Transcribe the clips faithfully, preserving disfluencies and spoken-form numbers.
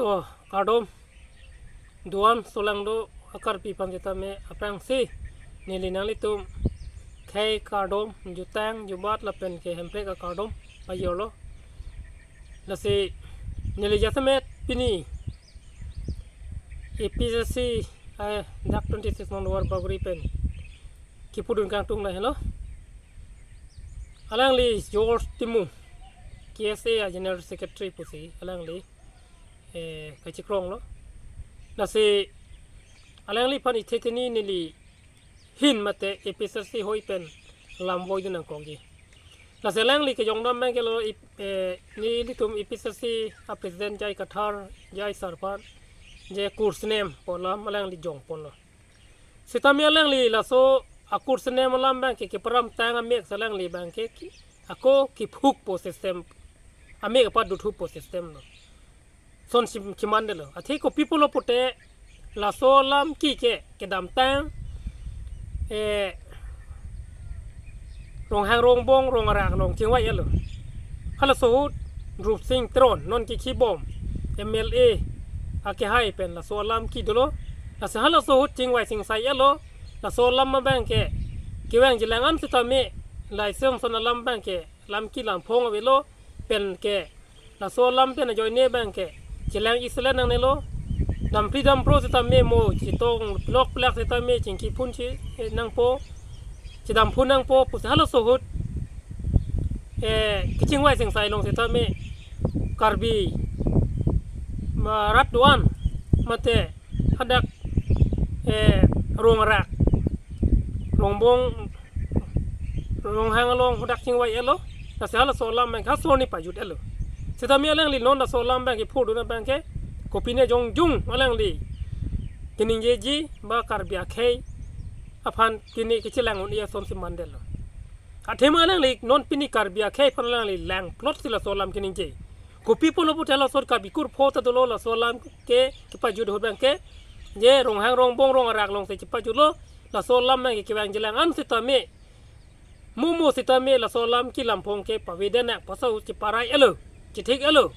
To, kardom. Duan solangdo akarpi aphan sitame aphrangsi neli nanglitum khei kardom, jutang, jubat lapen ke hemprek akardom pajirlo. Lasi neli jasemet pini A P S S C, eh, dak twenty-six number Bagori pen kipudun kangtung lahelo. Alangli George Timung, K S A a General Secretary pusi alangli, eh, kachikronglo. Lasi alangliphan ithetheni neli hin mate A P S S C hoi pen lam voidun nangkokji. Lasi alangli kejongdam abang ke lo ip-, eh, nelitum A P S S C a President J I Kathar, J I sir aphan, je kursenem pu alam alangli jongponlo. Sitame alangli laso akursenem alam abang ke keparam tang amek si alangli abang ke ki-, ako kiphukpo system, amek apa duthupo system lo. Son sim kimandetlo. Athe kopi pulo pute laso alam ki ke kedamtang, eh, Ronghang Rongbong Rong Arak along chingvai-etlo. Halaso ahut Rup Sing Teron non kikhibom M L A akehai pen laso alam ki dolo. Lasi halaso ahut chingvai singsai-etlo. Laso alam abang ke kevang jilang an sitame laisem son alam abang ke lam ki lam phong avelo pen ke laso alam pen ajoine abang ke chelang iselen nangnelo. Dampri dampro sitame mo chetong plok plak sitame chingki phun chi, eh, nangpo, chedam phun nangpo pusi halaso ahut, eh, kechingvai singsai along sitame Karbi ma rat do-an mate hadak, eh, Rong Arak, Rongbong, Ronghang along hadak chingvai-etlo. Lasi halaso alam abang ke hasorni pajut-etlo. Sitame alangli non laso alam abang ke phurdun abang ke kopine jongjung alangli keningjeji ba Karbi akhei aphan kene kechelang un-e ason si mandetlo. Athema alangli non pini Karbi akhei aphan alangli langplot si laso alam keningje. Kopi pulo pute laso Karbi kur pho ta dolo laso alam ke kepajut ahut abang ke, je Ronghang Rongbong Rong Arak along si chepajutlo. Laso alam abang ke kevang jilang an sitame, mumu sitame laso alam ki lam phong ke pavedet nang, pasau cheparai-etlo, chethik-etlo.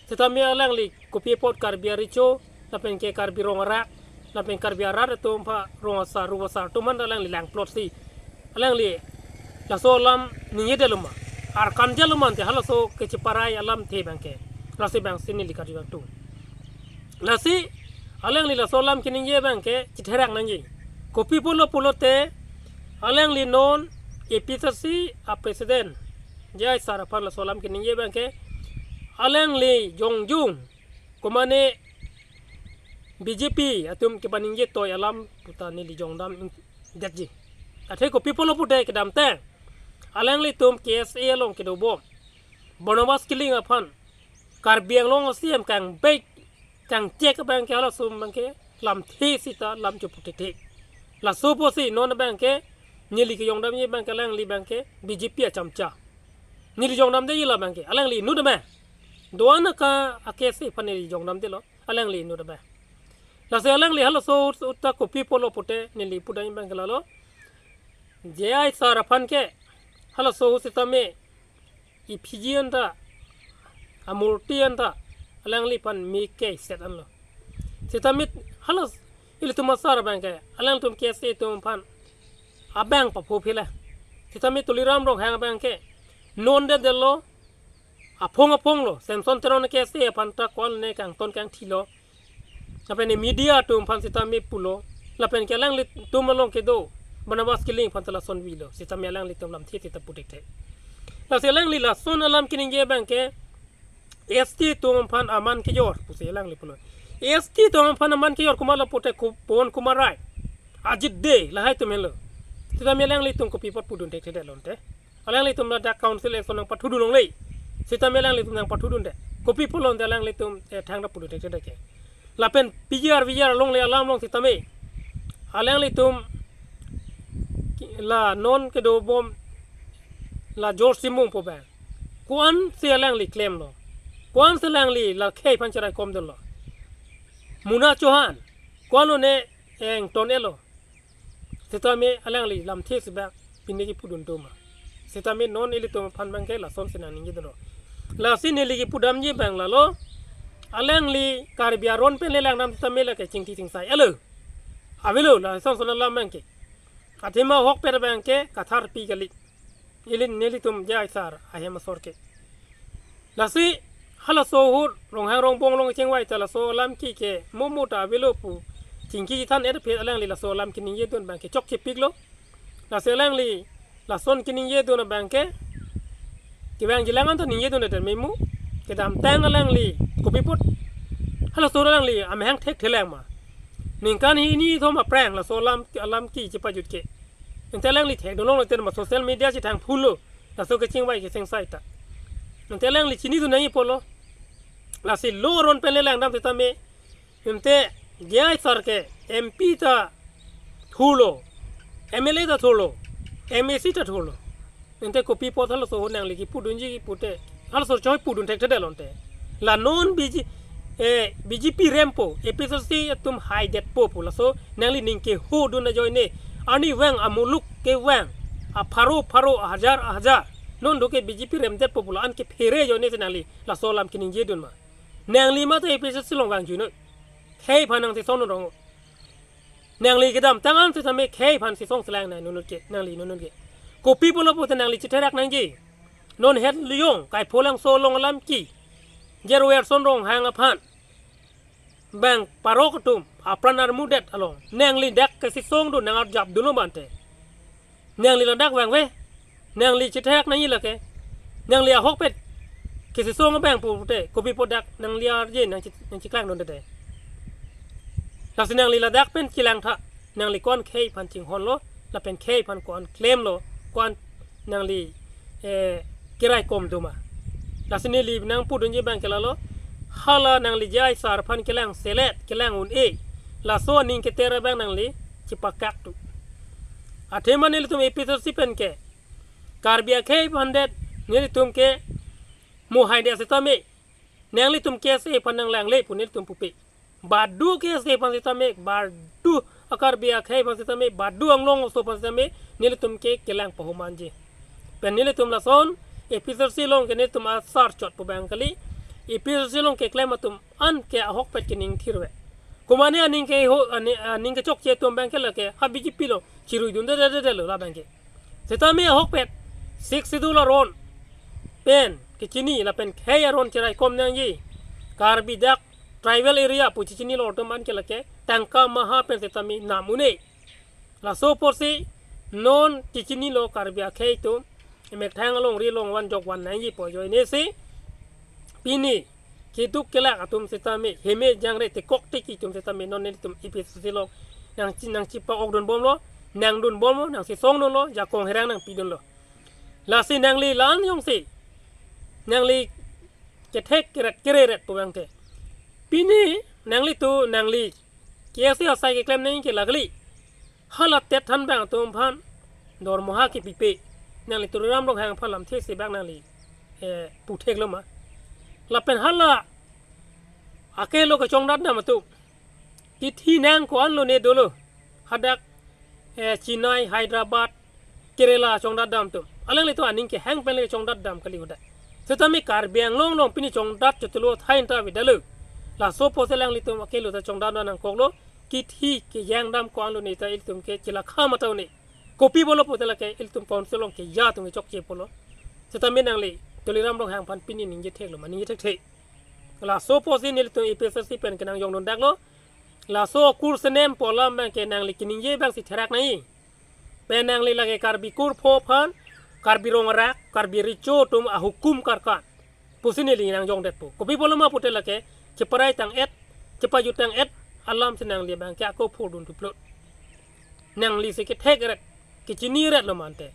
Sitame alangli kopi apot Karbi arecho, lapen ke Karbi Rong Arak, lapen Karbi arat atum aphan Rong Asar, Rup Asar atum aphan alangli langplot si alangli laso alam ningjedetlo ma, arkan detlo ma ante halaso kecheparai alamthe abang ke. Lasi abang si neli karju kangtung. Lasi alangli laso alam keningje abang ke chetherak nangji. Kopi pulo pulote alangli non A P S S C a President J I sir aphan laso alam keningje abang ke alangli jongjung komane B J P atum kepaningje toi alam puta neli jongdamdetji. Athe kopi pulo pute kedamtang alanglitum K S A along kedobom Barnabas Killing aphan Karbi Anglong a C M kangvek kangchek abang ke halaso abang ke lamthe sita lam chopu thekthe. Laso pusi non abang ke neli kejongdamji abang ke alangli abang ke B J P achamcha. Neli jongdamde ila abang ke alangli inut abang. Do-an aka a K S A aphan neli jongdamdelo, alangli inut abang. Lasi alangli halaso ahut ta kopi pulo pute neli pudam abang ke lalo, J I sir aphan ke halaso ahut sitame effigy anta, amurti anta alangliphan meke set anlo. Sitame halas ilitum asar abang ke, alangtum K S A atum aphan abang papho phila. Sitame Tuliram Ronghang abang ke non dedetlo, aphong aphonglo, Samson Teron K S A aphan ta ko-an ne kangton kangthilo. Lapen media atum aphan sitame pulo. Lapen ke alanglitum along kedo Barnabas Killing aphan ta lason vilo. Sitame alanglitum lamthe sita pu thekthe. Lasi alangli lason alam keningje abang ke S T atum aphan aman kejor pusi alangli pulo. S T atum aphan aman kejor komatlo pute Ku-, Pawan Kumar Rai, Ajit Dey, lahai atum henlo. Sitame alanglitum kopi apot pudun thekthedetlo ante. Alanglitum ladak council election nangpathudun longle. Sitame alanglitum nangpathudunde. Kopi pulo ante alanglitum, eh, thangta pudun thekthedetke. Lapen P G R V G R alongle alam along sitame alanglitum ki-, la non kedobom la George Timung pu abang, ko-ansi alangli klemlo? Ko-ansi alangli la khei aphan cheraikomdetlo? Muna Chauhan, ko-an lone engton-etlo? Sitame alangli lamthe si abang pini kipudun doma. Sitame non ilitum aphan abang ke lasonsi nangningjedunlo. Lasi neli kipudamji abang lalo, alangli Karbi aron pen le langdam tame lake chingthi chingsai alo. Avelo lason son alam abangke. Athema ahokpet abangke katharpi kali. Ili nelitum J I sir ahem asor ke. Lasi halaso ahut Ronghang Rongbong along chingvai ta laso alam ke ke momo ta avelo pu chingki than er phe alangli laso alam keningjedun abangke chokche piklo. Lasi alangli lason keningjedun abangke kevang jilang anta ningjedun der memu. Kedamtang alangli kopi apot halaso alangli amahang thekthelang ma. Ningkan hini thom aphrang laso alam alam ke chepajut ke. Ante alangli thekdunlong laten ma social media chethang phulo. Laso kechingvai kechingsai ta. Ante alangli chinidun nangji pulo. Lasi lo aron pen le langdam tame. Ante J I sir ke M P ta thulo, M L A ta thulo, M A C ta thulo. Ante kopi apot halaso ahut nangli kipudunji kipute. Halaso choi pudun thekthedetlo ante. La non B J, eh, B J P rempo, A P H L C atum haidetpo pu laso nangli ning kehodun ajoine. Arnivang amuluk kevang apharo pharo ahajar ahajar. Non do ke B J P remdetpo pu la-an kephere ajoine si nangli laso alam keningjedun ma. Nangli mate A P H L C along vangjuinoi. Khei aphan nangchesongdun rong. Nangli kedamtang an setame khei aphan chesong selang nang nunut ke, nangli nunut ke. Kopi pulo pute nangli chetherak nangji. Non het liyong, Kaipholangso along alam ke. Jerwerson Ronghang aphan. Bang parok atum, apran armudet along. Nangli dak kachesongdun nang arjapdunlo ma ante. Nangli ladak vangve. Nangli chetherak nangji lake. Nangli ahokpet kachesong abang pute. Kopi apot dak nangli arje nang chi-, nangcheklangdunde. Lasi nangli ladak pen chelangtha. Nangli ko-an khei aphan chinghonlo. Lapen khei aphan ko-an klemlo. Ko-an nangli, eh, keraikom do ma. Lasi neli nangpudunji abangke lalo. Hala nangli J I sir aphan kelang selet, kelang un-e. Laso aning keter abang nangli chepakak tu. Athema nelitum A P H L C pen ke Karbi akhei aphan det nelitum ke mo haidet setame. Nanglitum K S A aphan nanglangle pu nelitum pupe. Badu K S A aphan setame, badu a-Karbi akhei aphan setame, badu Anglong aso aphan setame, nelitum ke kelang pahomangji. Pen nelitum lason, A P H L C along ke nelitum asar chot pu abang kali, A P H L C along keklem atum an ke ahokpet kening thirve. Komane aning keho, aning, aning kechokche atum abangke lake, ha B J P along, chiruidunde de de de lo la abangke. Setame ahokpet, Sixth Schedule aron pen, kechini lapen khei aron cheraikom nangji. Karbi dak tribal area pu chechinilo atum an ke lake, tangka maha pen setame nam un-e. Laso apotsi non chechinilo Karbi akhei atum, emethang alongri along vanjok van nangji pu ajoine si. Pini, keduk kelak atum setame, heme jangre tekok teki atum setame, non nelitum A P H L C along, nangchi, nangchipa-okdunbomlo, nangdunbomlo, nangchesongdunlo, jakong herang nangpidunlo. Lasi nangli la-an jongsi, nangli kethek keret kereret pu abangke. Pini, nanglitum, nangli, K S A asai keklem nangji ke la kali. Hala tet than abang atum aphan dormoha kepipe. Nangli Tuliram Ronghang aphan lamthe si abang nangli, eh, putheklo ma. Lapen hala akelo kechongdat dam atum. Kithi nang ko-anlo ne dolo. Hadak, eh, Chennai, Hyderabad, Kerala chongdat dam atum. Alanglitum aning kehang pen le chongdat dam kali hadak. Setame Karbi Anglong along pini chongdat chotelo thai ta avedetlo. Laso apotsi alanglitum akelo ta chongdat nangkoklo. Kithi kejang dam ko-anlo ne ta ilitum ke chelakha matha un-e. Kopi pulo pute lake ilitum council along keja atum kechokche pulo. Setame nangli Tuliram Ronghang aphan pini ningje theklo ma, ningje thekthe. Laso apotsi nelitum A P H L C pen ke nangjongdundaklo. Laso akur senem pu alam abangke nangli keningje abangsi therak nangji. Pen nangli lake Karbi kur pho aphan, Karbi rong arak, Karbi recho atum ahukum karkan pusi neli nangjongdetpo. Kopi pulo ma pute lake, cheparai tang-et, chepajut tang-et, alamsi nangli abangke ako phurdun thuplot. Nangli si kethek eret, kechini eretlo ma ante.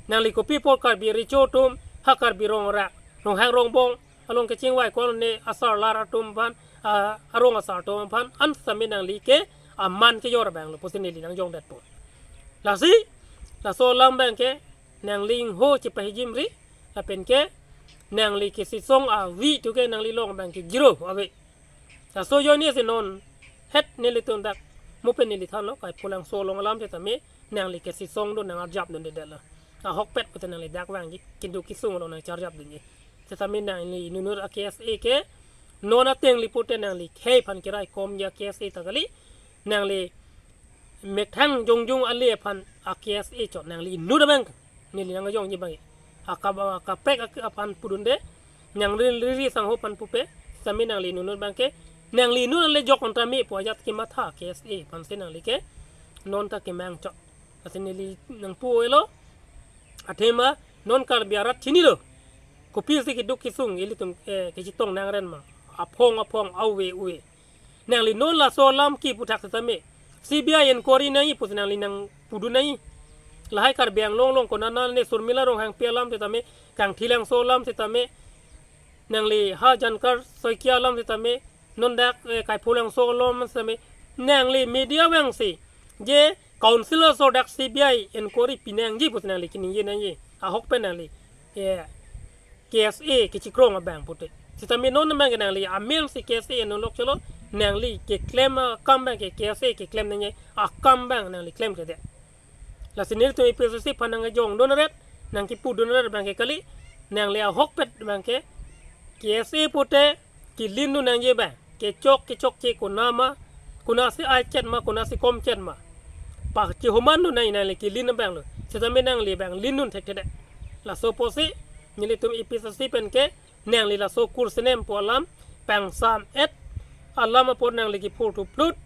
Nangli kopi apot Karbi recho atum, ha Karbi rong arak, Ronghang Rongbong along kechingvai ko-an ne asar lar atum aphan, a, arong asar atum aphan, an setame nangli ke aman kejor abanglo pusi neli nangjongdetpo. Lasi, laso alam abangke, nangli ingho chepahijimri, lapen ke, nangli kachesong avi tu ke nangli long abangke zero ave. Laso ajoine si non het nelitum dak mo pen neli thanlo, Kaipholangso along alam setame nangli kachesongdun nang arjapdundedetlo. Ahokpet pute nangli dak vangji, keduk kesung along nangcharjapdunji. Setame nangli inut inut a-K S A ke Non ateng li pute nangli khei aphan keraikom ya K S A ta kali. Nangli methang jongjong ale aphan a K S A chot nangli inut abang. Neli nang jongji abang. Aka ba, aka pek ak-, aphan pudunde. Nang rin riri sangho aphan pupe. Sami nangli inut abang ke. Nangli inut ale jok anta me pu ajat kematha K S A aphan si nangli ke. Non ta kemang chot. Lasi neli nangpu elo. Athema non Karbi arat chinilo. Kopisi keduk kesung ilitum, eh, kechetong nangren ma. Aphong aphong ave ave. Nangli non laso alam kipu thak setame. C B I inquiry nangji pusi nangli nangpudun nangji. Lahai Karbi Anglong along konat ne Surmila Ronghangpi alam setame, Kangthilangso alam setame, nangli ha Jankar Saikia alam setame, non dak, eh, Kaipholangso alam setame, nangli media vangsi, je councillor so dak C B I inquiry pinangji pusi nangli keningje nangji. Ahok pen nangli, eh, K S A kechekrong abang pute. Setame non abang ke nangli amen si K S A non lok cholo, nangli keklem akam abang ke K S A keklem nangji akam abang nangli klemkledet. Lasi nelitum A P H L C aphan nang jongdun ret, nang kipudun ret abang ke kali, nangli ahokpet abang ke K S A pute kelindun nangji abang. Kechok kechokche konat ma, konatsi ai chet ma, konatsi kom chet ma. Pachehumandun nangji nangli kelin abang lo. Setame nangli abang lindun thekthedet. Laso apotsi nelitum A P H L C pen ke nangli laso kursenem pu alam pangsam-et alam apot nangli kiphurthuplut.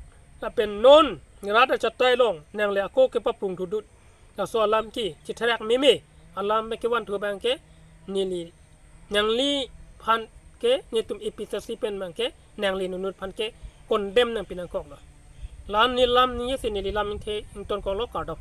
Lapen non rat achatai along nangli ako kepaprungthudut. Laso alam ke chetherak meme alam abang kevanthu abang ke neli nangliphan ke nelitum A P H L C pen abang ke nangli inut aphan ke condemn nangpi nangkoklo. La-an neli lam ningje si neli lam ingthe ingtonkoklo, kardom.